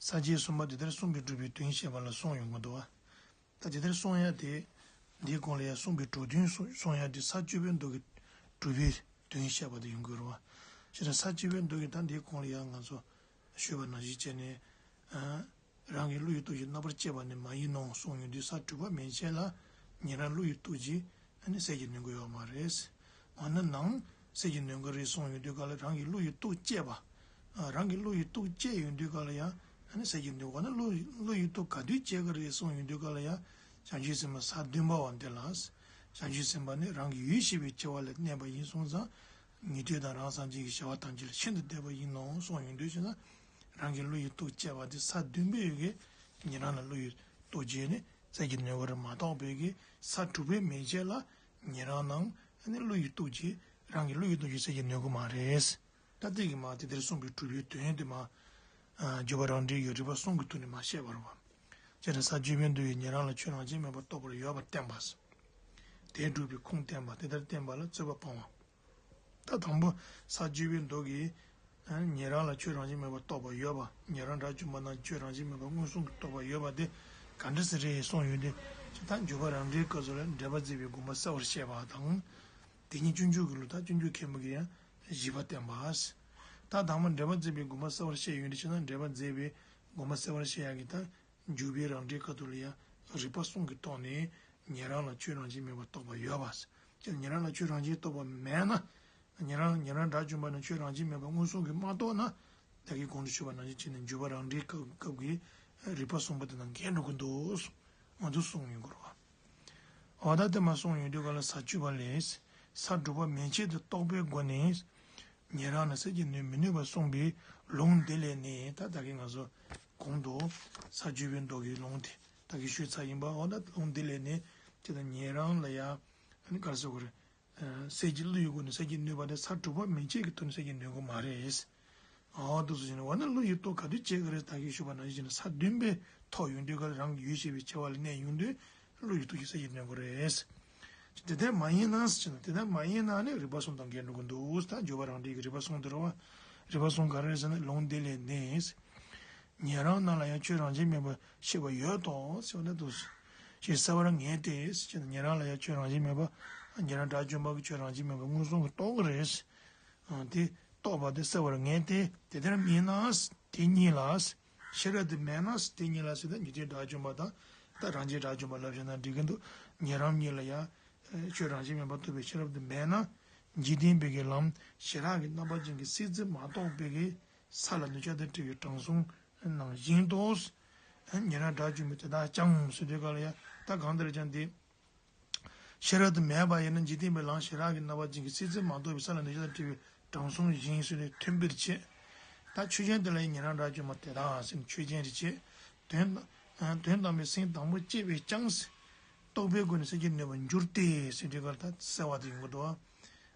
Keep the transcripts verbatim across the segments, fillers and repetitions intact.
ས་བཅད་གསུམ་པ་དེ་ལྟར་གསུངས་པའི་གྲུབ་པའི་དོན་བཤད་པ་ལ་གསུངས་ཡོང་གི་འདུག་བ། ད་དེ་ལྟར་གསུངས་ཡ་དེ། འདིའི་གོང་ལ་ཡང་གསུངས་པའི་གྲུབ་དོན་གསུངས་ཡ་དེ་ས་བཅུ་པའི་མདོ་གི་གྲུབ་པའི་དོན་བཤད་པ་དེ་ཡོང་གི་རེད་བ། བྱས་ཙང་ས་བཅུ་པའི་མདོ་གི་ད་འདིའི་གོང་ལ་ཡང་ང་ཚོ་ཞུས་པ་ནང་བཞིན་བྱས་ནས། རང་གི་བློ་ཡི་སྟོབས་ཀྱིས་རྣམ་པར་དཔྱད་པ་ནི་མ་ཡིན་ནོ་གསུངས་ཡོང་དུས་ས་དྲུག་པ་མན་ཆད་ལ་ཉན་རང་བློ་ཡི་སྟོབས་ཀྱིས་ཨ་ནི་སད་ཀྱི་ནུས་ཀྱི་ཡོད་མ་རེད། འོ་ན་ནང་སད་ཀྱི་ནུས་ཀྱི་རེད་གསུངས་ཡོང་དུས་ག་ལ་རང་གི་བློ་ཡི་སྟོབས་དཔྱད་པ། རང་གི་བློ་ཡི་སྟོབས་དཔྱད་ཡོང་དུས་ག་ལ་ཡང་ཨ་ནི་སད་ཀྱི་ནུས་འོ་ན་བློ་བློ་ཡི་སྟོབས་ག་དུས་དཔྱད་ཀྱི་རེད་གསུངས་ཡོང་དུས་ག་ལ་ཡང་བྱང་ཆུབ་སེམས་དཔའ་ས་བདུན་པ་བ་འདི་ལ། བྱང་ཆུབ་སེམས་དཔའ་ནི་རང་གི་ཡུལ་ཤེས་པའི་འཆར་བ་ལ་གནས་པ་ཡིན་སོང་ཙང་། ཉན་ཐོས་དང་རང་སངས་རྒྱས་ཀྱི་བྱ་བ་ཐམས་ཅད་ལ་ཤིན་ཏུ་འདས་པ་ཡིན་ནོ་གསུངས་ཡོང་དུས་ཕྱིན་ན། རང་གི་བློ་ཡི་སྟོབས་དཔྱད་པ་དེ་ས་བདུན་པའི་ཡུལ་གྱི་ཉན་རང་ལ་བློ་ཡི་སྟོབས་དཔྱད་ནི་སད་ཀྱི་ནུས་ཀྱི་རེད་མ་གཏོགས་པའི་གི་ས་དྲུག་པའི་མན་ཆད་ལ་ཉན་རང་ནང་ནི་བློ་ཡི་སྟོབས་ཀྱིས་རང་གི་བློ་ཡི་སྟོབས་ཀྱིས་སད་ཀྱི་ནུས་ཀྱི་མ་རེད། ད་ལྟའི་གི་མ་དེ་དེར་གསུངས་པའི་གྲུབ་པའི་དོན་དེ་མ། བརྗོད་པ་རང་འགྲེལ་གྱི་རིམ་པ་གསུམ་གྱི་ཐོག་ནས་མ་བཤད་པ་རེད་བ། སྤྱིར་ན་ས་བཅུ་པའི་མདོ་ཡི་ཉན་རང་ལ་ཆོས་རང་བཞིན་མེད་པར་རྟོགས་པར་ཡོད་པར་བསྟན་པ། དེ་སྒྲུབ་པའི་ཁུངས་བསྟན་པ་དེ་ལྟར་བསྟན་པ་ལ་རྩོད་པ་སྤང་བ། ད་དང་པོ་ས་བཅུ་པའི་མདོ་གིས། ཉན་རང་ལ་ཆོས་རང་བཞིན་མེད་པར་རྟོགས་པ་ཡོད་པ། ཉན་རང་དགྲ་བཅོམ་པ་རྣམས་ཆོས་རང་བཞིན་མེད་པར་མངོན་སུམ་གྱིས་རྟོགས་པ་ཡོད་པ་དེ་ག་འདྲ་ཟེར་རེད་གསུངས་ཡོད་དེ། ཅི་ད་འཇུག་པ་རང་འགྲེལ་སྐབས་སུ་ལ་འགྲེལ་པ་མཛད་པའི་དགོངས་པ་གསལ་བར་བཤད་པ་དང་། དེ་ཉིད་སྤྱོད་འཇུག་གི་ལུགས་དང་སྤྱོད་འཇུག་མཁན་པོ་གིས་ཡང་བཞི་པ་བསྟན་པ། ད་དང་པོ་འགྲེལ་པ་མཛད་པའི་དགོངས་པ་གསལ་བར་བཤད་ཡོད་དེ་ཕྱིན་ན་འགྲེལ་པ་མཛད་པའི་དགོངས་པ་གསལ་བར་བཤད་ཡག་གི་ད། འཇུག་པའི་རང་འགྲེལ་ཁ་ཐུག་ལ་ཡང་རིགས་པ་གསུམ་གྱི་ཐོག་ནས་ཉན་རང་ལ་ཆོས་རང་བཞིན་མེད་པར་རྟོགས་པ་ཡོད་པ། ཅེས་ཉན་རང་ལ་ཆོས་རང་བཞིན་རྟོགས་པ་མེད་ན། ཉན་རང་ཉན་རང་དགྲ་བཅོམ་པ་ནི་ཆོས་རང་བཞིན་མེད་པར་མངོན་སུམ་གྱིས་མ་རྟོགས་ན། ད་གིན་གོང་དུ་ཞུས་པ་ནང་བཞིན་བྱས་ནས་འཇུག་པ་རང་འགྲེལ་སྐབས་སྐབས་ཀྱི་རིགས་པ་གསུམ་པོ་དེ་དང་འགལ་འགྲོ་གི་འདུག་ང་ཚོས་གསུངས་ཡོང་གི་རེད་བ། འོ་ད་དེ་མ་གསུངས་ཡོང་དུས་ག་ལ་ས་བཅུ་པ་ལས། ས་དྲུག་པ་མན་ཆད་དུ་རྟོགས་པའི་སྒོ་ནས། ཉན་རང་ནི་སད་ཀྱི་ནུས་མི་ནུས་པར་གསུངས་པའི་ལུང་འདི་ལས་ནི་ད་ད་གིན་ང་ཚོ་གོང་དུ་ས་བཅུ་པའི་མདོ་གི་ལུང་དེ་ད་གིན་ཞུས་ཚར་ཡིན་པ། འོ་ན་ལུང་འདི་ལས་ནི་དེ་དང་ཉན་རང་ལ་ཡང་ཨ་ནི་ག་རེ་ཟེར་དགོས་རེད། སད་ཀྱི་བློ་ཡི་སྒོ་ནས་སད་ཀྱི་ནུས་པ་དེ་ས་དྲུག་པ་མན་ཆད་ཀྱི་ཐོག་ནས་སད་ཀྱི་ནུས་ཀྱི་མ་རེད། འོ་འདུག་སེ་བྱས་ནས་འོ་ན་བློ་ཡི་སྟོབས་ག་དུས་སྐྱེ་གི་རེད་ད་གིན་ཞུས་པ་ནང་བཞིན་བྱས་ནས་ས་བདུན་པའི་ཐོག་ཡོང་དུས་ག་ལ་རང་གི་ཡུལ་ཤེས་པའི་འཆར་བ་ལ་གནས་ཡོང་དུས་བློ་ཡི་སྟོབས་ཀྱིས་སད་ཀྱི་ནུས་ཀྱི་རེད། དེ་ལྟར་མ་ཡིན་ན་ཟེར་ན་དེ་ལྟར་མ་ཡིན་ན་ནི་རིགས་པ་གསུམ་དང་འགལ་འགྲོ་གི་འདུག་ད་འཇུག་པ་རང་འགྲེལ་གྱི་རིགས་པ་གསུམ་དེ་རེད་བ། རིགས་པ་གསུམ་ག་རེ་རེད་ཟེར་ན་ལུང་འདི་ལས་ནི། ཉན་རང་རྣམས་ལ་ཡང་ཆོས་རང་བཞིན་མེད་པར་ཤེས་པ་ཡོད་དོ་ཟེར་བ་ནི་འདུག་ཞེས་གསལ་བར་ངེས་ཏེ་ཟེར་ན་ཉན་རང་ལ་ཡང་ཆོས་རང་བཞིན་མེད་པ། ཉན་རང་དགྲ་བཅོམ་པ་གི་ཆོས་རང་བཞིན་མེད་པ་མངོན་སུམ་གྱིས་རྟོགས་ཀྱི་རེད། དེ་རྟོགས་པ་དེ་གསལ་བར་ངེས་ཏེ་དེ་ལྟར་མིན་ན་དེ་གཉིས་ལ། ཤེས་རབ་དེ་མེད་ན་དེ་གཉིས་ལ་ཟེར་ཏེ་ཉན་ཐོས་དགྲ་བཅོམ་པ་དང་ད་རང་རྒྱལ་དགྲ་བཅོམ་པ་ལབ་བྱས་ན་འགྲིག་གི་འདུག་ཉན་རང་གཉིས་ལ་ཡང་ཆོས་རང་བཞིན་མེད་པར་རྟོགས་པའི་ཤེས་རབ་དེ་མེད་ན། འཇིག་རྟེན་པའི་གི་ལམ་ཞི་རགས་ཀྱི་རྣམ་པ་ཅན་གྱི་སྲིད་རྩེ་མ་གཏོགས་པའི་གི་ས་ལ་གནོད་བྱ་དང་བྲལ་བའི་དྲང་སྲོང་ནང་བཞིན་དུ། ཉན་རང་དགྲ་བཅོམ་པའི་དེ་དག་ཀྱང་ཟེར་དུས་ག་ལ་ཡང་ད་གང་ལྟར་ཀྱང་དེ། ཤེས་རབ་དེ་མེད་པ་ཡིན་ན་འཇིག་རྟེན་པའི་ལམ་ཞི་རགས་ཀྱི་རྣམ་པ་ཅན་གྱི་སྲིད་རྩེ་མ་གཏོགས་པའི་ས་ལ་གནོད་བྱ་དང་བྲལ་བའི་དྲང་སྲོང་བཞིན་ཟེར་ནས་མཐུན་པར་བྱེད། ད་ཆོས་ཅན་དེ་ལ་ཡང་ཉན་རང་དགྲ་བཅོམ་པ་དེ་དག་ཟེར་ནས་ཆོས་ཅན་རེ་བྱེད། དོན་དམ་དོན་དམ་པའི་སེམས་དང་པོ་སྐྱེས་པས་ཀྱང་། རྟོགས་པའི་སྒོ་ནས་སད་ཀྱི་ནུས་པར་འགྱུར་ཏེ་ཟེར་དུས་ག་ལ་ད་གསལ་བ་དེ་ཡོང་གི་འདུག་བ།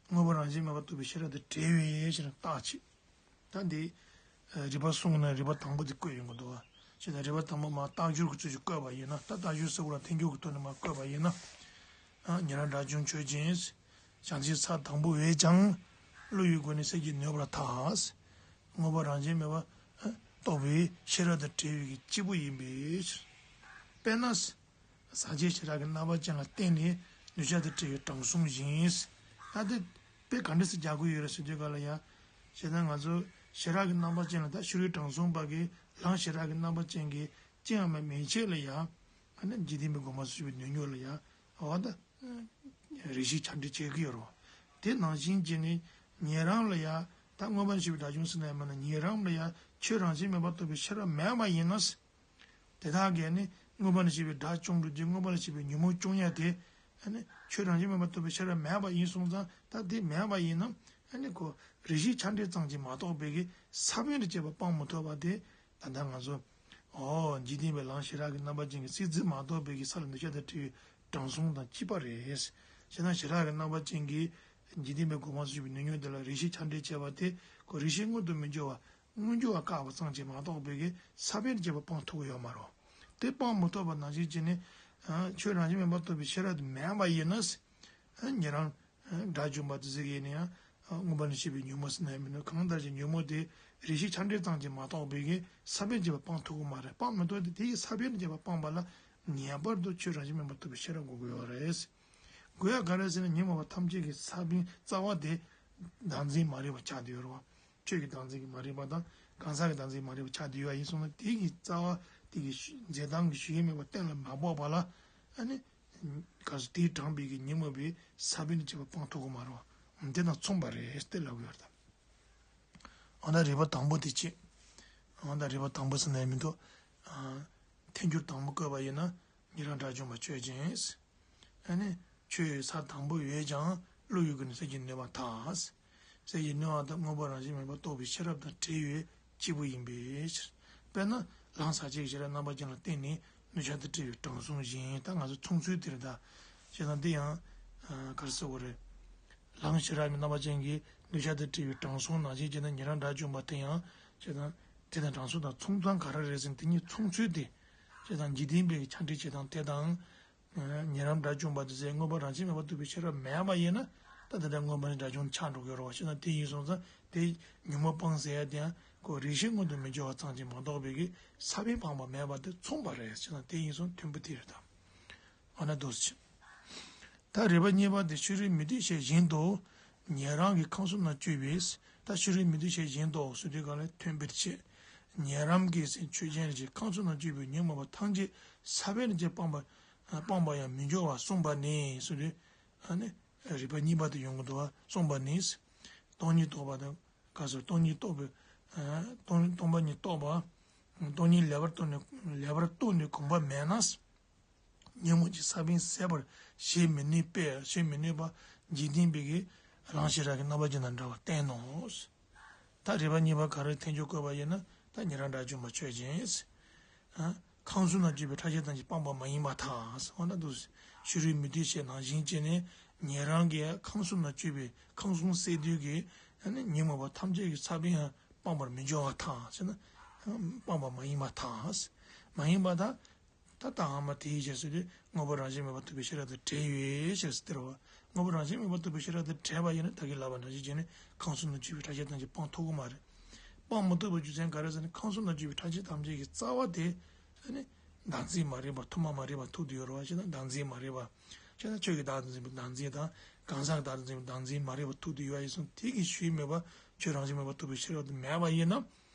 དངོས་པོ་རང་བཞིན་མེད་པར་རྟོགས་པའི་ཤེས་རབ་དེ་བྲལ་བའི་ཕྱིར་རྟག་ཆད། ད་འདི། རིགས་པ་གསུངས་ན་རིགས་པ་དང་པོ་དེ་བཀོད་ཡོང་གི་འདུག་བ། ཅེས་དང་རིགས་པ་དང་པོ་མ་རྟགས་སྦྱོར་གྱི་ཚུལ་གྱིས་བཀོད་པ་ཡིན་ན་ད་རྟགས་སྦྱོར་ཟེར་བ་ལ་ཐལ་འགྱུར་གྱི་ཐོག་ནས་མ་བཀོད་པ་ཡིན་ན། ཉན་རང་དགྲ་བཅོམ་ཆོས་ཅན། བྱང་ཆུབ་ས་དང་པོ་བས་ཀྱང་བློ་ཡི་སྒོ་ནས་སད་ཀྱི་ནུས་པར་ཐལ། དངོས་པོ་རང་བཞིན་མེད་པ། རྟོགས་པའི་ཤེས་རབ་དང་བྲལ་བའི་གི་སྐྱེས་བུ་ཡིན་པའི་ཕྱིར། དཔེར་ན། ཟག་བཅས་ཞི་རགས་ཀྱི་རྣམ་པ་ཅན་ལ་བརྟེན་ནས་གནོད་བྱ་དང་བྲལ་བའི་དྲང་སྲོང་བཞིན། ད་དེ་དཔེ་ག་འདྲ་སེ་རྒྱག་དགོས་ཡོད་རེད་ཟེར་དུས་ག་ལ་ཡང་། བྱས་ཙང་ང་ཚོ་ཞི་རགས་ཀྱི་རྣམ་པ་ཅན་ལ་ད་ཕྱི་རོལ་དྲང་སྲོང་པ་གི་ལམ་ཞི་རགས་ཀྱི་རྣམ་པ་ཅན་གྱི་ཅི་ཡང་མེད་མན་ཆད་ལ་ཡང་། ཨ་ནི་འཇིག་རྟེན་པའི་སྒོ་མང་སུ་ཞིག་པའི་ནུས་ཉོག་ལ་ཡང་འོ་ད་རེ་ཞིག་ཆ་འདྲི་བྱེད་ཀྱི་ཡོད་རེད། དེ་ནང་བཞིན་བྱས་ནས་ཉན་རང་ལ་ཡང་ད་མངོན་པར་ཤེས་པའི་དགྲ་བཅོམ་ཟེར་ན་ཡང་མིན་ན་ཉན་རང་ལ་ཡང་ཆོས་རང་བཞིན་མེད་པར་རྟོགས་པའི་ཤེས་རབ་མེད་པ་ཡིན་ན། དེ་དག་གིས་ནི་མངོན་པར་ཤེས་པའི་དགྲ་བཅོམ་འགྲོ་རྒྱུ་མངོན་པར་ཤེས་པའི་ཉོན་མོངས་སྐྱོང་ཡ་དེ་ནི་ཆོས་རང་བཞིན་མེད་པར་རྟོགས་པའི་ཤེས་རབ་མེད་པ་ཡིན་སོང་ཙང་ད་དེ་མེད་པ་ཡིན་ནམ་ནི་ཁོ་རེ་ཞིག་ཆ་འདྲི་ཙམ་གྱིས་མ་གཏོགས་པའི་གི་ས་བོན་དུ་བྱས་པ་སྤང་མི་ཐུབ་པ་དེ་ད་ལྟ་ང་ཚོ་ཨོ་འཇིག་རྟེན་པའི་ལམ་ཞི་རགས་ཀྱི་རྣམ་པ་ཅན་གྱི་སྲིད་རྩེ་མ་གཏོགས་པའི་གི་ས་ལ་གནོད་བྱ་དང་བྲལ་བའི་དྲང་སྲོང་དང་གཅིག་པ་རེད། བྱས་ན་ཞི་རགས་ཀྱི་རྣམ་པ་ཅན་གྱི་འཇིག་རྟེན་པའི་སྒོ་མང་སུ་ཞིག་པའི་ནུས་ཉོག་དེ་ལ་རེ་ཞིག་ཆ་འདྲི་བྱས་པ་དེ་ཁོ་རེ་ཞིག་མངོན་དུ་མི་འགྱུར་བ། མངོན་འགྱུར་བ་བཀག་པ་ཙམ་གྱིས་མ་གཏོགས་པའི་གི་ས་བོན་དུ་བྱས་པ་སྤང་ཐུབ་ཀྱི་ཡོད་མ་རེད། དེ་སྤང་མི་ཐུབ་པ་ནང་བཞིན་བྱས་ནས། ཆོས་རང་བཞིན་མེད་པར་རྟོགས་པའི་ཤེས་རབ་དེ་མེད་པ་ཡིན་ན། ཉན་རང་དགྲ་བཅོམ་པ་དེ་ཟེར་གྱི་ཡིན་ན་ཡང་མངོན་པར་ཤེས་པའི་ཉོན་མོངས་ཟེར་ན་ཡང་མིན་ནོ་གང་ལྟར་ཀྱང་ཉོན་མོངས་དེ་ རེ་ཞིག་ཆ་འདྲ་ཙམ་གྱིས་མ་གཏོགས་པའི་གི་ས་བོན་བྱས་པ་སྤང་ཐུབ་ཀྱི་མ་རེད། སྤང་མི་ཐུབ་དེ་དེ་ཡི་ས་བོན་བྱས་པ་སྤངས་པ་ལ་ངེས་པར་དུ་ཆོས་རང་བཞིན་མེད་པར་ཐུབ་པའི་ཤེས་རབ་དགོས་ཀྱི་ཡོད་རེད། དགོས་ཡ་ག་རེ་ཟེར་ན་ཉོན་མོངས་པ་ཐམས་ཅད་ཀྱི་ས་བོན་རྩ་བ་དེ་བདག་འཛིན་མ་རིག་པ་ཆགས་བསྡད་ཡོད་རེད་བ། ཆོས་ཀྱི་བདག་འཛིན་གྱི་མ་རིག་པ་དང་གང་ཟག་གི་བདག་འཛིན་མ་རིག་པ་ཆགས་བསྡད་ཡོད་པ་ཡིན་སོང་ན་དེ་གི་རྩ་བ་དེ་གི་ཞུ་འཛད་སྟངས་ཀྱི་ཞུ་ཡས་མེད་པ་གཏན་ལ་མ་ཕབ་པ་ལ་ཨ་ནི། ག་ཚོད་དེས་དྲངས་པའི་གི་ཉོན་མོངས་པའི་ས་བོན་དུ་བྱས་པ་སྤང་ཐུབ་ཀྱི་མ་རེད་བ། དེ་དང་མཚུངས་པ་རེད་ཟེར་ལབ་ཀྱི་ཡོད་རེད་ད། འོ་ན་རིགས་པ་དང་པོ་དེ་བྱེད། འོ་ན་རིགས་པ་དང་པོ་ཟེར་ནས་མི་འདུག་ཨ། ཐལ་འགྱུར་དང་པོ་བཀོད་པ་ཡིན་ན་ཉན་རང་དགྲ་བཅོམ་པ་ཆོས་ཅན། ཨ་ནི། ཆོས་ས་དང་པོ་ཡོད་ཀྱང་བློ་ཡི་སྒོ་ནས་སེལ་གྱི་ནུས་པ་དང་། སེལ་གྱི་ནུས་པ་དང་མངོན་པ་རང་བཞིན་མེད་པར་རྟོགས་པའི་ཤེས་རབ་དང་བྲལ་བའི་སྐྱེས་བུ་ཡིན་པའི་ཕྱིར། དཔེར་ན་ལམ་ཟག་བཅས་ཀྱི་ཤེས་རབ་རྣམ་པ་ཅན་ལ་བརྟེན་ནས་གདུལ་བྱ་དང་བྲལ་བའི་དྲང་སྲོང་བཞིན་ད་ང་ཚོ་མཚུངས་ཚུལ་དེ་རེད་ད། བྱས་ཙང་འདི་ཡང་ག་རེ་ཟེར་དགོས་རེད། ལམ་ཤེས་རབ་རྣམ་པ་ཅན་གྱི་གདུལ་བྱ་དང་བྲལ་བའི་དྲང་སྲོང་ནང་བཞིན་བྱས་ན་ཉན་རང་དགྲ་བཅོམ་པ་དེ་ཡང་བྱས་ཙང་དེ་དང་དྲང་སྲོང་དང་མཚུངས་ཙང་ག་རེ་རེད་ཟེར་ན་དེ་གཉིས་མཚུངས་ཚུལ་དེ་བྱས་ཙང་འཇིག་རྟེན་པའི་ཆ་འདྲི་བྱེད་སྟངས་དེ་དང་། ཉན་རང་དགྲ་བཅོམ་པ་དེ་ཚོས་མངོན་པ་རང་བཞིན་མེད་པར་རྟོགས་པའི་ཤེས་རབ་མེད་པ་ཡིན་ན་ད་དེ་འདྲ་མངོན་པ་ནི་དགྲ་བཅོམ་ཆགས་འགྲོ་གི་རེད་བ། བྱས་ཙང་དེ་ཡིན་སོང་ཙང་དེ་ཉོན་མོངས་སྤངས་ཟེར་ཡ་དེ་ཡང་ཁོ་རེ་ཞིག་མངོན་དུ་མི་འགྱུར་བ་ཙམ་གྱིས་མ་གཏོགས་པའི་གི་ས་བོན་སྤངས་པ་མེད་པ་དེ་མཚུངས་པ་རེད། བྱས་ཙང་དེ་ཡིན་སོང་མཐུན་པ་དེ་རེད་དམ། འོ་ན་འདུག་སེ་བྱས། ད་རིགས་པ་གཉིས་པ་དེ་ཕྱི་རོལ་མུ་སྟེགས་བྱས་བཞིན་དུ་ཉན་རང་གི་ཁམས་གསུམ་ན་སྤྱོད་པའི་ད་ཕྱི་རོལ་མུ་སྟེགས་བྱས་བཞིན་དུ་ཟེར་དུས་ག་ལ་མཐུན་པར་བྱེད། ཉན་རང་གི་སེམས་ཆོས་ཅན་རེད་ཅེས་ཁམས་གསུམ་ན་སྤྱོད་པའི་ཉོན་མོངས་པ་ཐམས་ཅད་ས་བོན་གྱིས་སྤངས་པ་སྤངས་པ་ཡང་མི་འགྱུར་བར་གསུངས་པ་ནི་ཟེར་དུས་ཨ་ནི་རིགས་པ་གཉིས་པ་དེ་ཡོང་གི་འདུག་བ། གསུངས་པ་ནི། སྟོང་ཉིད་རྟོགས་པ་དང་ག་ཚོད་སྟོང་ཉིད་རྟོགས་པའི་སྟོང་སྟོང་པ་ཉིད་རྟོགས་པ། སྟོང་ཉིད་ལེགས་པར་རྟོགས་ནས་ལེགས་པར་རྟོགས་ནས་གོམས་པ་མེད་ན། ཉོན་མོངས་ཀྱི་ས་བོན་ཟད་པར་བྱེད་མི་ནུས་པས་བྱེད་མི་ནུས་པ་འཇིག་རྟེན་པའི་གི་ལམ་ཤེས་རབ་ཀྱི་རྣམ་པ་ཅན་དང་འདྲ་བར་བསྟན་ནོ། ད་རིགས་པ་གཉིས་པ་ག་རེ་ཐལ་འགྱུར་བཀོད་པ་ཡིན་ན་ད་ཉན་རང་དགྲ་བཅོམ་པ་ཆོས་ཅན། ཁམས་གསུམ་ན་སྤྱོད་པའི་ཕྲ་ཕྱིན་ཐམས་ཅད་སྤངས་པ་མ་ཡིན་པར་ཐལ། འོ་ན་འདུག་སེ་ཕྱི་རོལ་མུ་སྟེགས་བྱས་ནང་བཞིན་བྱས་ནས་ཉན་རང་གིས་ཁམས་གསུམ་ན་སྤྱོད་པའི་ཁམས་གསུམ་སེལ་དུས་ཀྱི་ཉོན་མོངས་པ་ཐམས་ཅད་ཀྱི་ས་བོན་ཡང་སྤངས་པར་མི་འགྱུར་བར་ཐལ་ཟེར་ན། སྤངས་པ་མ་ཡིན་པར་ཐལ། མ་ཡིན་པར་ཐལ། ད་ལྟའང་མ་དེའི་རྗེས་སུ་དེ་མངོན་པ་རང་བཞིན་མེད་པར་ཐུབ་པའི་ཤེས་རབ་དང་བྲལ་ཡོད་ཅེས་ཟེར་བ། མངོན་པ་རང་བཞིན་མེད་པར་ཐུབ་པའི་ཤེས་རབ་དང་བྲལ་བ་ཡིན་ན་ད་གིན་ལབ་པ་ནང་བཞིན་བྱས་ནས་ཁམས་གསུམ་ན་སྤྱོད་པའི་ཕྲ་ཕྱིན་ཐམས་ཅད་སྤང་ཐུབ་ཀྱི་མ་རེད། སྤང་མི་ཐུབ་པའི་རྒྱུ་མཚན་ག་རེ་ཟེར་ན་ཁམས་གསུམ་ན་སྤྱོད་པའི་ཕྲ་ཕྱིན་ཐམས་ཅད་ཀྱི་རྩ་བ་དེ་ཨ་ནི་བདག་འཛིན་མ་རིག་པ་ཐོག་མ་མ་རིག་པ་ཐུག་བསྡད་ཡོད་རེད་བ། བྱས་ན་བདག་འཛིན་མ་རིག་པ། བྱས་ན་ཆོས་ཀྱི་བདག་འཛིན་པའི་བདག་འཛིན་དང་གང་ཟག་གི་བདག་འཛིན་པའི་བདག་འཛིན་མ་རིག་པ་ཐུག་བསྡད་ཡོད་པ་ཡིན་སོང་དེ་གི་ཞུས་མེད་པ་ཆོས་རང་བཞིན་མེད་པར་ཐུབ་པའི་ཤེས་རབ་དེ་མེད་པ་ཡིན་ན།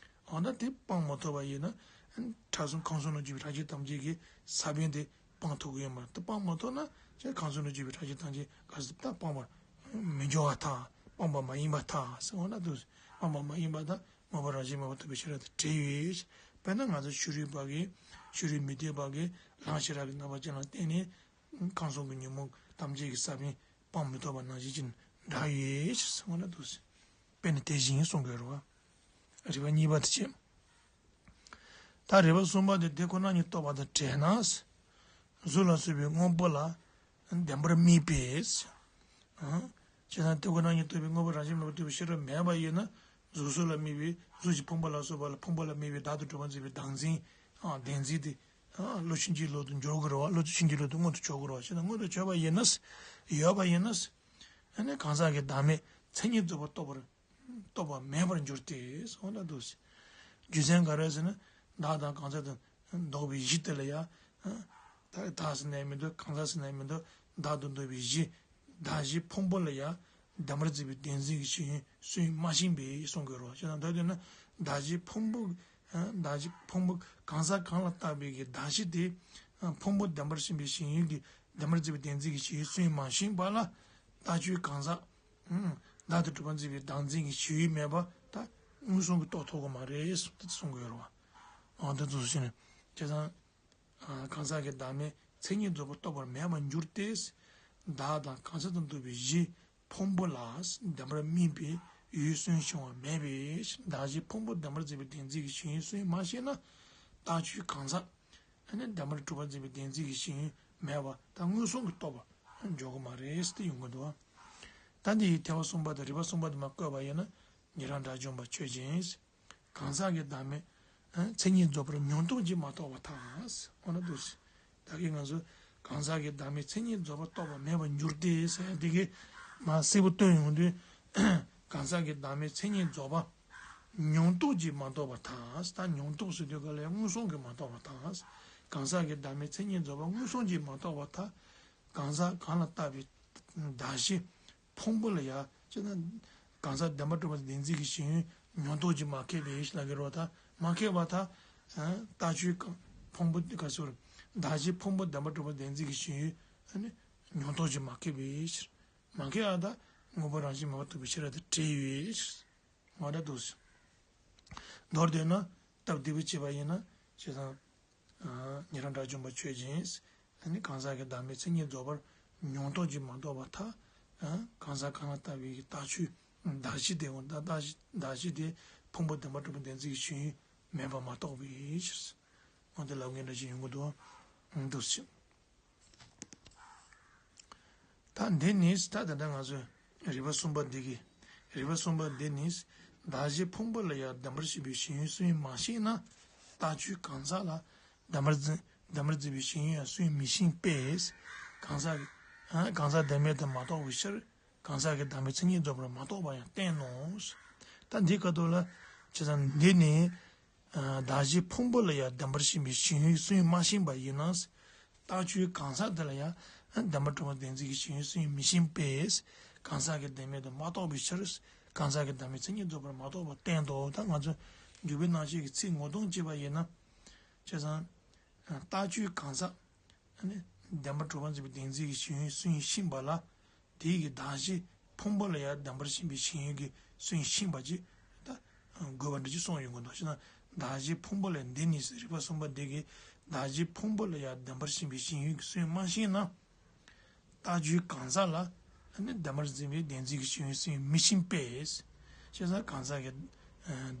འོ་ན་དེ་སྤང་མ་ཐུབ་པ་ཡིན་ན། ཕྲ་གསུམ་ཁམས་གསུམ་ན་སྤྱོད་པའི་ཕྲ་ཕྱིན་ཐམས་ཅད་ཀྱི་ས་བོན་དེ་སྤང་ཐུབ་ཀྱི་ཡོད་མ་རེད། དེ་སྤང་མ་ཐུབ་ན་ཁྱེད་ཁམས་གསུམ་ན་སྤྱོད་པའི་ཕྲ་ཕྱིན་ཐམས་ཅད་ག་ཟེར་ད་སྤང་པར་མི་འགྱུར་བར་ཐལ། སྤངས་པ་མ་ཡིན་པར་ཐལ་ཟེར་འོ་ན་འདུག་སྤངས་པ་མ་ཡིན་པ་དང་མངོན་པ་རང་བཞིན་མེད་པར་ཐུབ་པའི་ཤེས་རབ་དང་བྲལ་ཡོད། དཔེར་ན་ང་ཚོ་ཕྱི་རོལ་པ་གིས་ཕྱི་རོལ་མུ་སྟེགས་པ་གིས་ལམ་ཤེས་རབ་ཀྱི་རྣམ་པ་ཅན་ལ་བརྟེན་ནས་ཁམས་གསུམ་གྱི་ཉོན་མོངས་ཐམས་ཅད་ཀྱི་ས་བོན་སྤང་མི་ཐུབ་པ་ནང་བཞིན་གྱི་འདྲ་ཡོད་ཟེར་འོ་ན་འདུག་སེ། དཔེ་ནི་དེ་བཞིན་གསུང་དགོས་རེད་བ། རིགས་པ་གཉིས་པ་དེ་བྱས། ད་རིགས་པ་གསུམ་པ་དེ་དེ་ཁོ་ན་ཉིད་རྟོགས་པ་དང་བྲལ་ན། གཟུགས་ལ་སོགས་པའི་དངོས་པོ་ལ་བདེན་པར་དམིགས་པས། ཨང་། བྱས་ཙང་དེ་ཁོ་ན་ཉིད་རྟོགས་པའི་དངོས་པོ་རང་བཞིན་མེད་པར་རྟོགས་པའི་ཤེས་རབ་མེད་པ་ཡིན་ན་གཟུགས་གཟུགས་ལ་དམིགས་པའི་གཟུགས་ཀྱི་ཕུང་པོ་ལ་སོགས་པ་ལ་ཕུང་པོ་ལ་དམིགས་པའི་བདག་ཏུ་གྲུབ་པར་འཛིན་པའི་བདག་འཛིན། ཨང་། བདེན་འཛིན་དེ། ཨང་། བློ་ཕྱིན་ཅི་ལོག་ཏུ་འཇོག་དགོས་རེད་བ། བློ་ཕྱིན་ཅི་ལོག་ཏུ་མངོན་དུ་བྱེད་དགོས་རེད་བ། བྱས་ན་མངོན་དུ་བྱས་པ་ཡིན་ན། ཡོད་པ་ཡིན་ན། ཨ་ནི་གང་ཟག་གི་བདག་མེད་མཚན་ཉིད་རྫོགས་པ་རྟོགས་པར། རྟོགས་པ་མེད་པར་འགྱུར་ཏེ་གསུངས་ལ་འདུག་སེ། རྒྱུ་མཚན་ག་རེ་ཟེར་ན། བདག་དང་གང་ཟག་དང་ལྡོག་པའི་གཞི་དེ་ལ་ཡང་། ད་བདག་ཟེར་ནས་མི་འདུག་གང་ཟག་ཟེར་ནས་མི་འདུག་བདག་ཏུ་འདོད་པའི་གཞི། བདག་གཞི་ཕུང་པོ་ལ་ཡང་། བདེན་པར་འཛིན་པའི་བདེན་འཛིན་གྱི་ཤེས་ཡོན་སུན་མ་ཤེས་པས་གསུང་དགོས་རེད་བ། ཅེ་ན་ད་དུས་ན་བདག་གཞི་ཕུང་པོ། བདག་གཞི་ཕུང་པོ་གང་ཟག་གང་ལ་བཏགས་པའི་གི་བདག་གཞི་དེ། ཕུང་པོ་བདེན་པར་ཤེས་པའི་ཤེས་ཡོན་གྱི་བདེན་པར་འཛིན་པའི་བདེན་འཛིན་གྱི་ཤེས་ཡོན་སུན་མ་ཤེས་པ་ལ། བདག་ཆོས་གང་ཟག་བདག་ཏུ་གྲུབ་པར་འཛིན་པའི་བདག་འཛིན་གྱི་ཞི་བའི་མེད་པ་ད་མངོན་སུམ་གྱིས་རྟོགས་ཐུབ་ཀྱི་མ་རེད་གསུངས་གསུང་གི་ཡོད་རེད་བ། འོ་འདི་ཚོ་བྱས་ནས་བྱས་ཙང་། གང་ཟག་གི་བདག་མེད་མཚན་ཉིད་རྫོགས་པ་རྟོགས་པར་མེད་པར་འགྱུར་ཏེ། བདག་དང་གང་ཟག་ཏུ་འདོད་པའི་གཞི་ཕུང་པོ་ལ་བདེན་པར་དམིགས་པའི་ཡུལ་སུན་ཕྱུང་བ་མེད་པས་བདག་གཞི་ཕུང་པོ་བདེན་པར་འཛིན་པའི་བདེན་འཛིན་གྱི་ཞི་བའི་སུན་མ་ཤེས་ན། བདག་ཆོས་གང་ཟག་ཨ་ནི་བདེན་པར་གྲུབ་པར་འཛིན་པའི་བདེན་འཛིན་གྱི་ཞི་ཡོན་མེད་པ་ད་མངོན་སུམ་གྱིས་རྟོགས་པ་འཇོག་གི་མ་རེད་ཟེར་ཏེ་ཡོང་གི་འདུག་ད་འདི་ཡི་ཐེག་པ་གསུམ་པ་དང་རིགས་པ་གསུམ་པ་དུ་མ་བཀོད་པ་ཡིན་ན་ཉན་རང་དགྲ་བཅོམ་པ་ཆོས་ཅན། གང་ཟག་གི་བདག་མེད་མཚན་ཉིད་རྫོགས་པར་མྱོང་སྟོབས་ཀྱིས་མ་རྟོགས་པར་ཐལ། འོ་ན་འདུག་སེ། ད་གིན་ང་ཚོ་གང་ཟག་གི་བདག་མེད་མཚན་ཉིད་རྫོགས་པར་རྟོགས་པ་མེད་པར་འགྱུར་ཏེ་ཟེར་ཡ་འདི་གི་མ་གསལ་པོ་སྟོན་ཡོང་དུས། གང་ཟག་གི་བདག་མེད་མཚན་ཉིད་རྫོགས་པ། མྱོང་རྟོག་གིས་མ་རྟོགས་པར་ཐལ། ད་མྱོང་རྟོག་ཟེར་དུས་ག་ལ་ཡང་མངོན་སུམ་གྱིས་མ་རྟོགས་པར་ཐལ། གང་ཟག་གི་བདག་མེད་མཚན་ཉིད་རྫོགས་པ་མངོན་སུམ་གྱིས་མ་རྟོགས་པར་ཐལ། གང་ཟག་གང་ལ་ལྟ་བའི་གདགས་གཞི་ཕུང་པོ་ལ་ཡང་ཅི་ན། གང་ཟག་བདེན་པར་གྲུབ་པ་བདེན་འཛིན་གྱི་ཞེན་ཡུལ་མྱོང་རྟོག་གིས་མ་ཁེགས་པའི་ལ་གི་རོ་ད་མ་ཁེགས་པར་ཐལ། ལྟ་སྤྱོད་ཕུང་པོ་ག་ཟེར་གདགས་གཞི་ཕུང་པོ་བདེན་པར་གྲུབ་པ་བདེན་འཛིན་གྱི་ཞེན་ཡུལ་མྱོང་རྟོག་གིས་མ་ཁེགས་པའི་ཕྱིར། མ་ཁེགས་པ་དང་དངོས་པོ་རང་བཞིན་མེད་པར་རྟོགས་པའི་ཕྱིར་དེ་བྲལ་ཡོད། ང་འདྲ་འདུག་མདོར་བསྡུས་ན་སྟབས་བདེ་པོ་བྱས་པ་ཡིན་ན་བྱས་ཙང་། ཉན་རང་དགྲ་བཅོམ་པ་ཆོས་ཅན། གང་ཟག་གི་བདག་མེད་མཚན་ཉིད་རྫོགས་པར་མྱོང་རྟོག་གིས་མ་རྟོགས་པར་ཐལ། གང་ཟག་གང་ལ་ལྟ་བའི་ལྟ་སྤྱོད་གདགས་གཞི་དེ་འོ་ད་གདགས་གཞི་དེ་ཕུང་པོ་བདེན་པར་གྲུབ་པའི་བདེན་འཛིན་གྱི་ཞེན་ཡུལ་མེད་པར་མ་རྟོགས་པའི་ཕྱིར། འོ་དེ་ལབ་མཁན་འདྲ་ཞིག་ཡོང་གི་འདུག་འདུག་ཟེར། ད་འདི་ནི་ད་ད་ལྟ་ང་ཚོས་རིགས་པ་གསུམ་པ་འདི་གི་རིགས་པ་གསུམ་པ་འདི་ནི་གདགས་གཞི་ཕུང་པོ་ལ་ཡང་བདེན་པར་ཞེན་པའི་ཞེན་ཡུལ་སུ་ཡིན་མ་ཤེས་ན། ལྟ་སྤྱོད་གང་ཟག་ལ་བདེན་པར་འཛིན་བདེན་པར་འཛིན་པའི་ཞེན་ཡུལ་ཡང་སུ་ཡིན་མི་ཤེས་པས། གང་ཟག་གང་ཟག་བདེན་མེད་དུ་མ་རྟོགས་པའི་ཕྱིར། གང་ཟག་གི་བདག་མེད་མཚན་ཉིད་རྫོགས་པར་མ་རྟོགས་པ་ཡང་བསྟན་ནོ། ད་འདི་སྐབས་དུ་ལ་བྱས་ཙང་འདི་ནི། གདགས་གཞི་ཕུང་པོ་ལ་ཡང་བདེན་པར་ཞེན་པའི་ཞེན་ཡུལ་སུ་ཡིན་མ་ཤེས་པ་ཡིན་ན། ལྟ་སྤྱོད་གང་ཟག་དེ་ལ་ཡང་བདེན་པར་གྲུབ་པ་བདེན་འཛིན་གྱི་ཞེན་ཡུལ་སུ་ཡིན་མི་ཤེས་པས། གང་ཟག་གི་བདེན་མེད་དུ་མ་རྟོགས་པའི་ཕྱིར། གང་ཟག་གི་བདག་མེད་མཚན་ཉིད་རྫོགས་པར་མ་རྟོགས་པར་བསྟན་ཏོ། ད་ང་ཚོ་འཇུག་པའི་རྣམ་བཤད་ཀྱི་ཚིག་ངོ་སྟོང་བྱས་པ་ཡིན་ན། བྱས་ཙང་། ལྟ་སྤྱོད་གང་ཟག་ཨ་ནི་བདེན་པར་གྲུབ་པ་འཛིན་པའི་བདེན་འཛིན་གྱི་ཞེན་ཡུལ་སུ་ཡིན་ཤེས་པ་ལ། དེའི་གི་གདགས་གཞི་ཕུང་པོ་ལ་ཡང་བདེན་པར་ཞེན་པའི་ཞེན་ཡུལ་གྱི་སུ་ཡིན་ཤེས་པ་ཅིག་ད་དགོས་པ་འདྲ་ཅིག་གསུངས་ཡོང་གི་འདུག་ཞེ་ན། གདགས་གཞི་ཕུང་པོ་ལ་འདི་ནི་ཟེར་རིགས་པ་གསུམ་པ་འདི་གི་གདགས་གཞི་ཕུང་པོ་ལ་ཡང་བདེན་པར་ཞེན་པའི་ཞེན་ཡུལ་གྱི་སུ་ཡིན་མ་ཤེས་ན། ལྟ་སྤྱོད་གང་ཟག་ལ་ཨ་ནི་བདེན་པར་འཛིན་པའི་བདེན་འཛིན་གྱི་ཞེན་ཡུལ་སུ་ཡིན་མི་ཤེས་པས། ཞེ་ས་གང་ཟག་གི་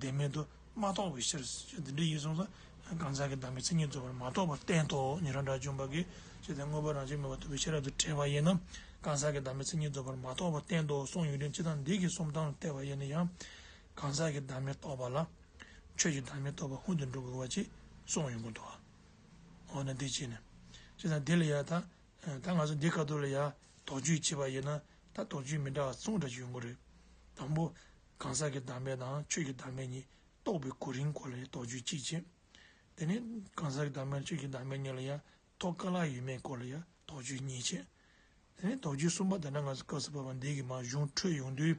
བདེན་མེད་དུ་མ་རྟོགས་པའི་ཕྱིར། འདི་འདྲ་ཡིན་སོང་ཙང་གང་ཟག་གི་བདག་མེད་མཚན་ཉིད་རྫོགས་པར་མ་རྟོགས་པར་བསྟན་ཏོ། ཉན་རང་དགྲ་བཅོམ་པ་གིས་ཞེས་དེ་དངོས་པོ་རང་བཞིན་མེད་པར་རྟོགས་པའི་ཤེས་རབ་ཏུ་བྲལ་བ་ཡིན་ན། གང་ཟག་གི་བདག་མེད་མཚན་ཉིད་རྫོགས་པར་མ་རྟོགས་པར་བསྟན་ཏོ་གསུངས་ཡོད་དུས་ཅི་ལྟར་འདི་གི་གསུམ་སྟངས་ལ་བལྟས་པ་ཡིན་ན་ཡང་། གང་ཟག་གི་བདག་མེད་རྟོགས་པ་ལ་ཆོས་ཀྱི་བདག་མེད་རྟོགས་པ་ཧུན་དུ་འགྲོ་དགོས་པ་ཅིག་གསུངས་ཡོང་གི་འདུག་འོ་ན་འདི་བྱས་ནས་ཅི་ལྟར་འདི་ལ་ཡང་ད། ད་ང་ཚོ་འདི་སྐབས་དུ་ལ་ཡ་དོགས་གཅོད་བྱེད་པ་ཡིན་ན་ད་དོགས་གཅོད་མི་འདྲ་བ་གསུམ་འདྲ་ཞིག་ཡོང་གི་རེད། དང་པོ། གང་ཟག་གི་བདག་མེད་དང་ཆོས་ཀྱི་བདག་མེད་གཉིས་རྟོགས་པའི་གོ་རིམ་སྐོར་ལ་ཡ་དོགས་གཅོད་གཅིག་བྱས། དེ་ནས་གང་ཟག་གི་བདག་མེད་ཆོས་ཀྱི་བདག་མེད་གཉིས་ལ་ཡ་ཐོབ་དཀའ་ལས་ཡོད་མེད་སྐོར་ལ་ཡ་དོགས་གཅོད་གཉིས་བྱས། དེ་ནས་དོགས་གཅོད་གསུམ་པ་དེ་འདྲ་ང་ཚོ་སྐབས་སུ་བབ་པ་འདི་གི་མར་གཞུང་འཕྲོས་ཡོང་དུས་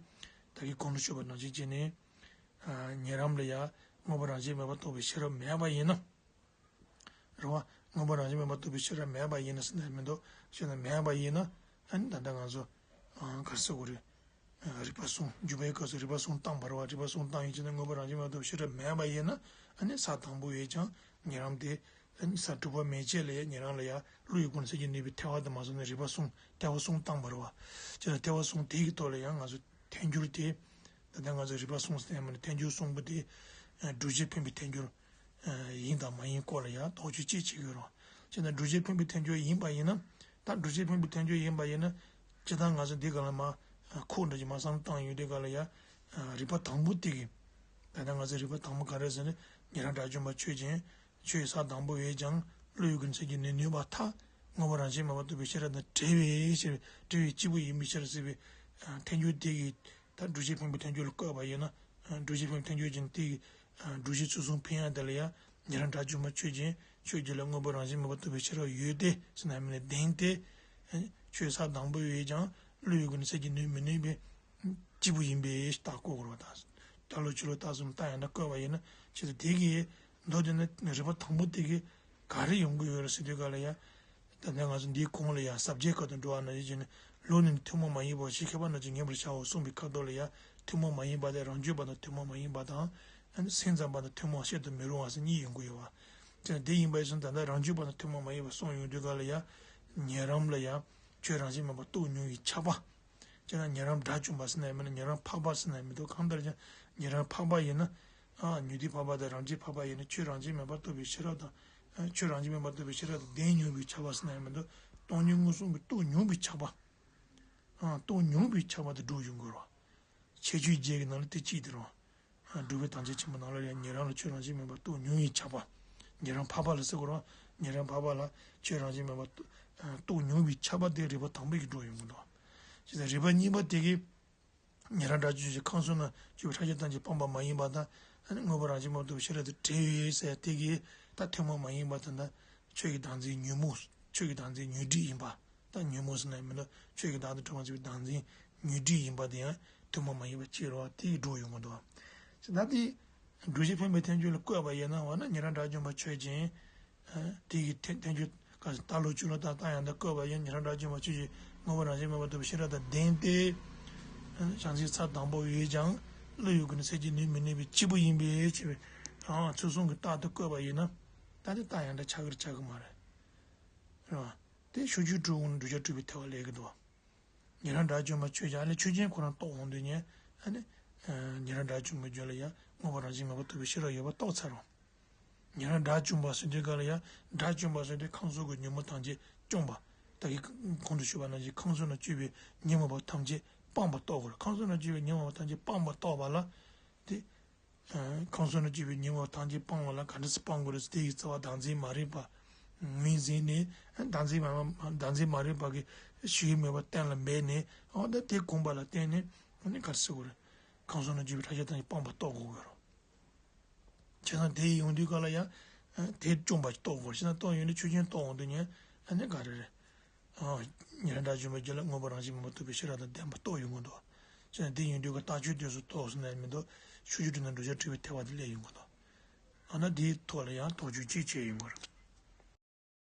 ད་གིན་གོང་དུ་ཞུས་པ་ནང་བཞིན་བྱས་ནས། ཉེ་རམ་ལ་ཡ་དངོས་པོ་རང་བཞིན་མེད་པར་རྟོགས་པའི་ཤེས་རབ་མེད་པ་ཡིན་ན། རེད་བ། དངོས་པོ་རང་བཞིན་མེད་པར་རྟོགས་པའི་ཤེས་རབ་མེད་པ་ཡིན་ན་ཟེར་ན་མི་འདུག་ཤེས་རབ་མེད་པ་ཡིན་ན་ཨ་ནི་ད་ལྟ་ང་ཚོ་ག་རེ་ཟེར་དགོས་རེད། རིགས་པ་གསུམ་འཇུག་པའི་སྐབས་སུ་རིགས་པ་གསུམ་བཏང་བ་རེད་བ། རིགས་པ་གསུམ་བཏང་ཡིན་ཕྱིན་ན་དངོས་པོ་རང་བཞིན་མེད་པར་རྟོགས་པའི་ཤེས་རབ་མེད་པ་ཡིན་ན་ཨ་ནི་ས་དང་པོ་ཡོད་ཀྱང་ཉེ་རམ་དེ་ཨ་ནི་ས་དྲུག་པ་མན་ཆད་ལ་ཡ་ཉེ་རམ་ལ་ཡ་བློ་ཡི་སྒོ་ནས་སེལ་གྱི་ནུས་པའི་ཐལ་བ་དེ་མ་སོང་ན་རིགས་པ་གསུམ་ཐལ་བ་གསུམ་བཏང་བ་རེད་བ། ཅེས་ན་ཐལ་བ་གསུམ་དེ་ཡི་ཐོག་ལ་ཡང་ང་ཚོ་ཐལ་འགྱུར་དེ། ད་ལྟ་ང་ཚོ་རིགས་པ་གསུམ་ཟེར་ཡ་མ་ནི་ཐལ་འགྱུར་གསུམ་པོ་དེ། སྒྲུབ་བྱེད་འཕེན་པའི་ཐལ་འགྱུར། ཡིན་དང་མ་ཡིན་སྐོར་ལ་ཡང་དོགས་གཅོད་ཅིག་བྱེད་ཀྱི་ཡོད་རེད། བྱས་ན་སྒྲུབ་བྱེད་འཕེན་པའི་ཐལ་འགྱུར་ཡིན་པ་ཡིན་ན། ད་སྒྲུབ་བྱེད་འཕེན་པའི་ཐལ་འགྱུར་ཡིན་པ་ཡིན་ན། སྤྱིར་བཏང་ང་ཚོ་འདི་ག་ལ་མ། ཁོག་འདྲ་ཅིག་མ་བསམ་བློ་བཏང་ཡོང་དུས་ག་ལ་ཡ། རིགས་པ་དང་པོ་དེ་གི། ད་ལྟ་ང་ཚོ་རིགས་པ་དང་པོ་ག་རེ་ཟེར་ན། ཉན་རང་དགྲ་བཅོམ་པ་ཆོས་ཅན། ཆོས་ས་དང་པོ་ཡོད་ཀྱང་བློ་ཡི་སྒོ་ནས་སེལ་གྱི་ནུས་ནུས་པ་ཐལ། དངོས་པོ་རང་བཞིན་མེད་པར་རྟོགས་པའི་ཤེས་རབ་དང་བྲལ་བའི་ཕྱིར་བྲལ་བའི་སྐྱེས་བུ་ཡིན་པའི་ཕྱིར་ཟེར་བའི་ཐལ་འགྱུར་དེ་གི་ད་སྒྲུབ་བྱེད་འཕེན་པའི་ཐལ་འགྱུར་ལ་བཀོད་པ་ཡིན་ན་སྒྲུབ་བྱེད་འཕེན་པའི་ཐལ་འགྱུར་གྱི་དེ་གི་སྒྲུབ་བྱེད་ཚུལ་གསུམ་འཕེན་ཡ་དེ་ལ་ཡང་ཉན་རང་དགྲ་བཅོམ་པ་ཆོས་ཅན་ཆོས་རྒྱལ་ལ་དངོས་པོ་རང་བཞིན་མེད་པར་རྟོགས་པའི་ཤེས་རབ་ཡོད་དེ་ཟེར་ན་མིན་ལྡན་ཏེ། ཆོས་ས་དང་པོ་ཡོད་ཀྱང་བློ་ཡི་སྒོ་ནས་སེལ་གྱི་ནུས་མི་ནུས་པའི། སྐྱེས་བུ་ཡིན་པའི་རྟགས་བཀོད་དགོས་རེད་བ། ད་ལོ་ཕྱི་ལོ་རྟགས་གསུམ་ལྟ་ཡང་ན་བཀོད་པ་ཡིན་ན་ཆེད་དུ་དེ་གི་མདོ་དེ་ནི་རིགས་པ་དང་པོ་དེ་གི་ག་རེ་ཡོང་གི་ཡོད་རེད་ཟེར་དུས་ག་ལ་ཡ། ད་ནས་ང་ཚོ་འདིའི་གོང་ལ་ཡ་ཟབ་རྒྱས་ཁ་ཏུ་འགྲོ་བ་ན་ཡིན་ཅེ་ནི་ལོ་ནི་ཐུན་མོང་མ་ཡིན་པ་ཞིག་མཁས་པ་རྣམས་ཀྱིས་ངེས་པར་བྱའོ་གསུངས་པའི་ཁ་ཐོག་ལ་ཡ་ཐུན་མོང་མ་ཡིན་པ་དེ་རང་རྒྱུད་པ་དང་ཐུན་མོང་མ་ཡིན་པ་དང་སེམས་ཙམ་པ་དང་ཐུན་མོང་བཤད་དུ་མི་རུང་བ་ཟེར་གཉིས་ཡོང་གི་ཡོད་བ། དེ་ནི་དེ་ཡིན་པ་ཡིན་ཙང་ད་ལྟ་རང་རྒྱུད་པ་དང་ཐུན་མོང་མ་ཡིན་པ་གསུངས་ཡོང་དུས་ག་ལ་ཡ་ཉན་རང་ལ་ཡ་ཆོས་རང་བཞིན་མེད་པ་རྟོགས་མྱོང་བའི་ཆགས་པ། ཅེ་ན་ཉན་རང་དགྲ་བཅོམ་པ་ཟེར་ན་ཡང་མིན་ན་ཉན་རང་འཕགས་པ་ཟེར་ན་ཡང་མི་འདུག་གང་ལྟར་ཀྱང་ཉན་རང་འཕགས་པ་ཡིན་ན། ཨ་ཉན་ཐོས་འཕགས་པ་དང་རང་རྒྱུད་འཕགས་པ་ཡིན་ན་ཆོས་རང་བཞིན་མེད་པར་རྟོགས་པའི་ཤེས་རབ་དང་། ཨ་ཆོས་རང་བཞིན་མེད་པར་རྟོགས་པའི་ཤེས་རབ་དང་ལྡན་མྱོང་བའི་ཆགས་པ་ཟེར་ན་ཡང་མི་འདུག་སྟོང་ཉིད་མངོན་སུམ་གྱིས་རྟོགས་མྱོང་བའི་ཆགས་པ། ཨ་རྟོགས་མྱོང་བའི་ཆགས་པ་དེ་སྒྲུབ་ཡོང་དགོས་རེད། ཁྱད་ཆོས་བརྒྱད་ཀྱི་ནང་ལ་དེ་གཅིག་དེ་རེད། སྒྲུབ་པའི་དམ་བཅའ་ཆེན་པོ་ནང་ལ་ཡང་ཉན་རང་ལ་ཆོས་རང་བཞིན་མེད་པར་རྟོགས་མྱོང་བའི་ཆགས་པ། ཉན་རང་འཕགས་པ་ལ་ཟེར་དགོས་རེད། ཉན་རང་འཕགས་པ་ལ་ཆོས་རང་བཞིན་མེད་པར་རྟོགས་མྱོང་བའི་ཆགས་པ་དེ་རིགས་པ་དང་པོ་གིས་སྒྲུབ་ཡོང་གི་འདུག་བྱས་ཙང་རིགས་པ་གཉིས་པ་དེ་གིས། ཉན་རང་དགྲ་བཅོམ་ཞེས་ཁམས་གསུམ་ན་སྤྱོད་པའི་ཕྲ་ཞིང་ཐམས་ཅད་སྤངས་པ་མ་ཡིན་པ་དང་། ཨ་ནི་མངོན་པར་རང་བཞིན་མ་གཏོགས་པའི་ཤེས་རབ་དང་བྲལ་ཡོད་ཟེར་དེ་གིས་ད་ཐུན་མོང་མ་ཡིན་པ་དང་། ད་ཆོས་ཀྱི་བདག་འཛིན་ཉོན་མོངས། ཆོས་ཀྱི་བདག་འཛིན་ཉོན་སྒྲིབ་ཡིན་པ། ད་ཉོན་མོངས་ཟེར་ན་མི་འདུག་ཆོས་ཀྱི་བདག་དང་གྲོལ་བར་བྱེད་པའི་བདག་འཛིན་ཉོན་སྒྲིབ་ཡིན་པ་དེ་ཡང་ཐུན་མོང་མ་ཡིན་པ་ཅིག་རེད་བ། དེ་ཡིས་སྒྲོ་ཡོང་གི་འདུག་བ། ད་དེ་སྒྲོ་བཞི་འཕེན་པའི་ཐལ་འགྱུར་ལ་བཀོད་པ་ཡིན་ན། འོ་ན་ཉན་རང་དགྲ་བཅོམ་པ་ཆོས་ཅན། དེ་གི་ཐལ་ཐལ་འགྱུར་ག་ལྟ་ལོག་ཅུ་ལ་ད་ལྟ་ཡང་དག་བཀོད་པ་ཡིན། ཉན་རང་དགྲ་བཅོམ་པ་ཆོས་ཅན། མངོན་པར་རང་བཞིན་མེད་པར་རྟོགས་པའི་ཤེས་རབ་དང་ལྡན་ཏེ། བྱང་སེམས་ས་དང་པོ་ཡོད་ཀྱང་། བློ་ཡི་སྒོ་ནས་སེལ་གྱིས་ནི་མི་ནུས་པའི་སྐྱེས་བུ་ཡིན་པས་ཞེས་པའི་རང་དབང་ཚུལ་གསུམ་གྱི་རྟགས་དེ་བཀོད་པ་ཡིན་ན། ད་དེ་རྟགས་ཡང་དག་ཆགས་ཀྱི་རེད་ཆགས་ཀྱི་མ་རེད། རེད་བ། དེ་ཕྱོགས་ཆོས་དྲུག་འོང་ནས་བསྒྲུབ་བྱ་སྒྲུབ་པའི་ཐལ་བ་ལེན་གྱི་འདུག་བ། ཉན་རང་དགྲ་བཅོམ་པ་ཆོས་ཅན། ཨ་ནི་ཆོས་ཅན་ཁོ་རང་རྟོགས་འོང་དུས་ནས། ཨ་ནི་ཉན་རང་དགྲ་བཅོམ་པའི་རྒྱུད་ལ་ཡང་མངོན་པར་རང་བཞིན་མེད་པར་རྟོགས་པའི་ཤེས་རབ་ཡོད་པ་རྟོགས་ཚར་རོ། ཉན་རང་དགྲ་བཅོམ་པ་ཟེར་དུས་སྐབས་ལ་ཡང་། དགྲ་བཅོམ་པ་ཟེར་དུས་ཁམས་གསུམ་གྱི་ཉོན་མོངས་ཐམས་ཅད་བཅོམ་པ། ད་གིན་གོང་དུ་ཞུས་པ་ནང་བཞིན་ཁམས་གསུམ་ན་སྤྱོད་པའི་ཉོན་མོངས་པ་ཐམས་ཅད་སྤངས་པ་རྟོགས་དགོས་རེད། ཁམས་གསུམ་ན་སྤྱོད་པའི་ཉོན་མོངས་པ་ཐམས་ཅད་སྤངས་པ་རྟོགས་པ་ལ། དེ་ཁམས་གསུམ་ན་སྤྱོད་པའི་ཉོན་མོངས་པ་ཐམས་ཅད་སྤང་བ་ལ་ག་འདྲ་སེ་སྤང་དགོས་རེད་ཟེར། དེ་ཡི་རྩ་བ་བདག་འཛིན་མ་རིག་པ་ངོས་འཛིན་ནས། བདག་འཛིན་མ་བདག་འཛིན་མ་རིག་པ་གི་ཞི་གཡོ་མེད་པ་གཏན་ལ་འབེབས་ནས། འོ་ད་དེ་གོམས་པ་ལ་བརྟེན་ནས། ཨ་ནི་ག་རེ་ཟེར་དགོས་རེད། ཁམས་གསུམ་ན་སྤྱོད་པའི་ཕྲ་ཞིང་ཐམས་ཅད་སྤངས་པ་རྟོགས་དགོས་ཀྱི་རེད། བྱས་ཙང་དེ་ཡི་ཡོང་དུས་སྐབས་ལ་ཡང་། དེ་བཅོམ་པ་རྟོགས་དགོས། བྱས་ཙང་རྟོགས་ཡོང་དུས་ཆོས་ཅན་རྟོགས་འོང་དུས་ནས། ཨ་ནི་ག་རེ་རེད། ཨ། ཉན་རང་དགྲ་བཅོམ་པའི་རྒྱུད་ལ་མངོན་པར་རང་བཞིན་མེད་པར་རྟོགས་པའི་ཤེས་རབ་དང་ལྡན་པ་རྟོགས་ཡོང་གི་འདུག་བ། བྱས་ཙང་དེ་ཡོང་དུས་ཀྱི་རྟགས་ཆོས་དེ་ཚོ་རྟོགས་ཟེར་ན་མི་འདུག་ཕྱོགས་ཆོས་དྲུག་ནས་བསྒྲུབ་བྱ་སྒྲུབ་པའི་ཐལ་བ་དེ་ལེན་ཡོང་གི་འདུག་ཨ་ན་དེའི་ཐོག་ལ་ཡང་དོགས་གཅོད་ཅིག་བྱས་ཡོང་གི་རེད།